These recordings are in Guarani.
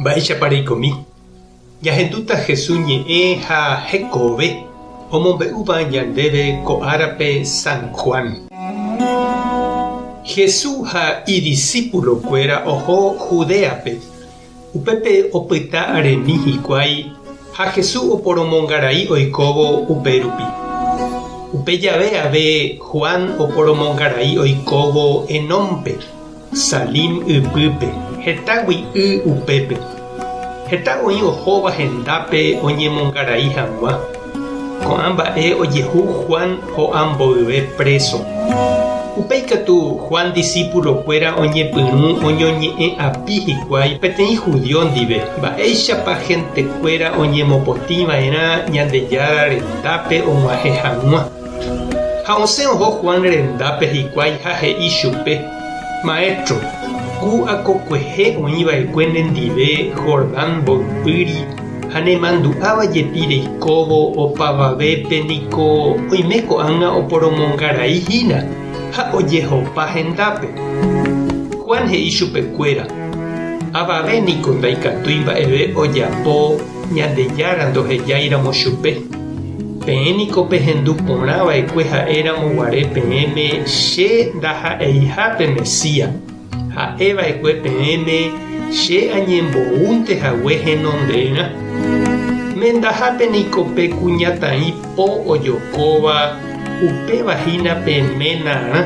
Mba'éichapa reikomi? Ñahendúta Jesús ñe'ẽ ha hekove omombe'úva ñandéve ko árape San Juan. Jesús ha idisípulokuéra oho Judéape. Upépe opyta aremi hikuái ha Jesús oporomongarai oikóvo upérupi. Upe jave ave Juan oporomongarai oikóvo Enónpe, Salim ypýpe, hetágui y upépe. Heta oĩ ohóva hendápe oñemongarai hag̃ua. Ko'ã mba'e ojehu Juan ho'a mboyve préso. Upéi katu Juan disípulokuéra oñepyrũ oñoñe'ẽ api hikuái peteĩ judío ndive mba'éichapa hentekuéra oñemopotĩ va'erã Ñandejára rendápe og̃uahẽ hag̃ua. Ha osẽ oho Juan rendápe hikuái ha he'i chupe, Maéstro, ku akokuehe oĩ va'ekue nendive Jordán mboypýri ha nemandu'áva jepi reikóvo opavavépe niko oime ko'ág̃a oporomongarai hína ha ojehopa hendápe. Juan he'i chupekuéra, Avave niko ndaikatúi mba'eve ojapo Ñandejára ndohejáiramo chupe. Peẽ niko pehendu porã va'ekue ha'éramo guare peẽme che ndaha'eiha pe Mesías. Ha'e va'ekue peẽme che añemboúnte hague henonderã. Mendahápe niko pe kuñataĩ po ojokóva, upéva hína pe ménarã.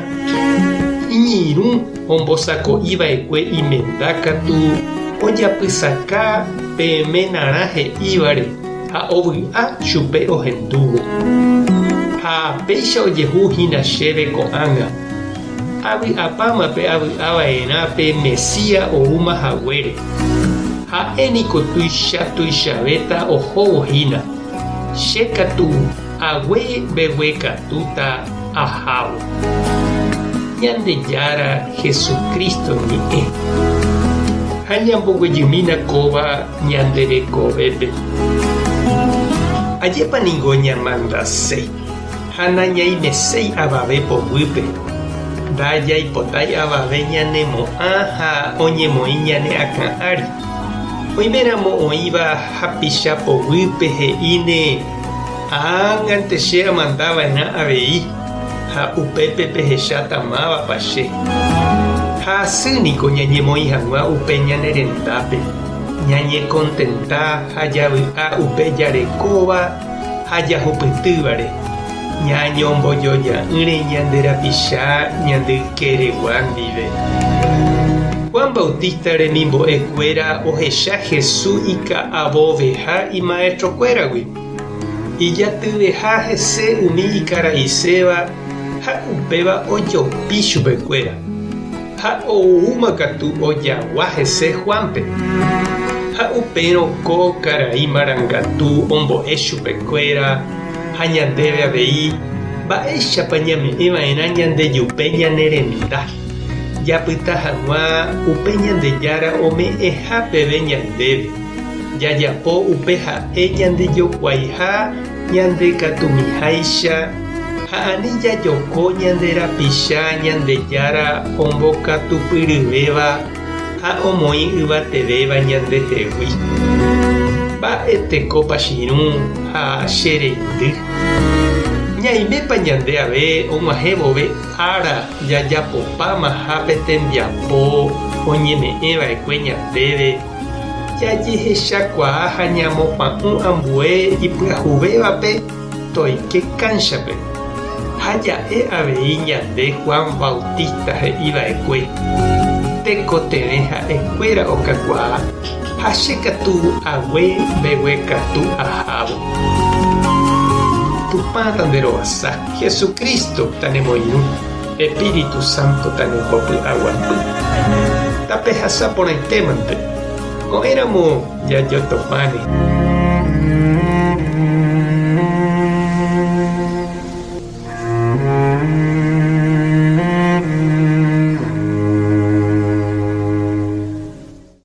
Iñirũ ombosako'i va'ekue imenda katu ojapysaka pe ménarã he'ívare ha ovy'a chupe ohendúvo. Ha péicha ojehu hína chéve ko'ág̃a. Avy'apáma pe avy'a va'erã pe Mesías oúma haguére. Ha'e niko tuicha tuichavéta ohóvo hína. Che katu ague mbeguekatúta ahávo. Ñandejára Jesucristo ñe'ẽ. Ha ñamboguejymína kóva ñande rekovépe. Ajépa ningo ñamandase. Ha nañaimeséi avave poguýpe, ndajaipotái avave ñanemo'ã ha oñemoĩ ñane akã ári. Oiméramo oĩva hapicha poguýpe he'íne, Ág̃ante che amanda va'erã avei, ha upépe pehecháta mávapa che. Ha asy niko ñañemoĩ hag̃ua upe ñane rendápe, ñañekontenta ha javy'a upe jarekóva, ha jahupytývare, ñañombojoja'ỹre ñande rapicha ñande ykeregua ndive. Juan Bautista remimbo'e kuéra ohecha Jesús ika'avoveha imaestro kuéragui, ijatyveha hese umi ikaraiséva ha upéva ojopi chupekuéra. Ha oúma katu ojagua hese Juánpe. Ha upérõ ko karai marangatu ombo'e chupekuéra ha ñandéve avei mba'éichapa ñame'ẽ va'erã ñandejupe ñane renda, japyta hag̃ua upe Ñandejára ome'ẽha peve ñandéve, jajapo upe ha'e ñandejokuaiha ñandekatumiháicha ha ani jajoko ñande rapicha Ñandejára ombokatupyryvéva ha omoĩ yvatevéva ñandehegui. Mba'etekópa che irũ ha che reindy? Ñaimépa ñande ave og̃uahẽ vove ára jajapopámaha pe tembiapo oñeme'ẽva'ekue ñandéve? Jajehechakuaa ha ñamopa'ũ ambue ipyahuvévape toike kánchape. Ha ja'e avei ñande Juan Bautista he'i va'ekue, Tekotevẽ ha'e kuéra okakuaa, ha che katu ague mbeguekatu ahávo. Tupã tanderovasa, Jesucristo tanemoirũ. Espíritu Santo tanembopy'aguapy. Tapehasa porãitémante. Ko'ẽramo jajotopáne.